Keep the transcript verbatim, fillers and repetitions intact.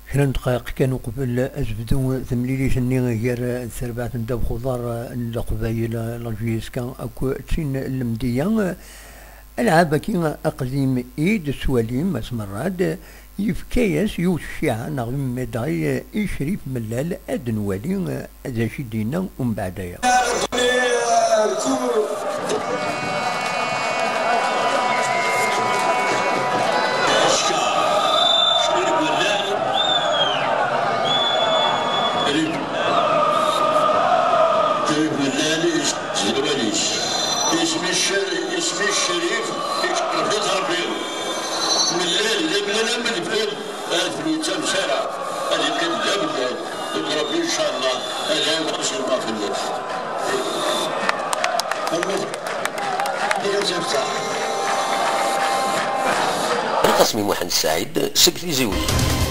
Kra n dqayeq kan uqbel ad tebdu temlilit-nni gar terbaɛt n ddabex uḍar n Leqbayel, la J S K, akked tin n Lemdeyya, alɛab-agi aqdim i d-tettwalim, Ass Merrad yefka-yas yiwet cciɛa neɣ une médaille i Crif Mellal. Ad nwali d acu i d-yenna umbeɛd aya. Isem-is Ccer-, isem-is Ccerif, iceqqef-it Ṛebbi. Mellal, d amellal am lfil, ad ur yettamsara, ad yeqqim d amellal. Deg Ṛebbi, ncallah, ad iɛawed Ṛasulullah fell-as. Lqasmi Muḥend Saɛid seg Tizi Wezzu.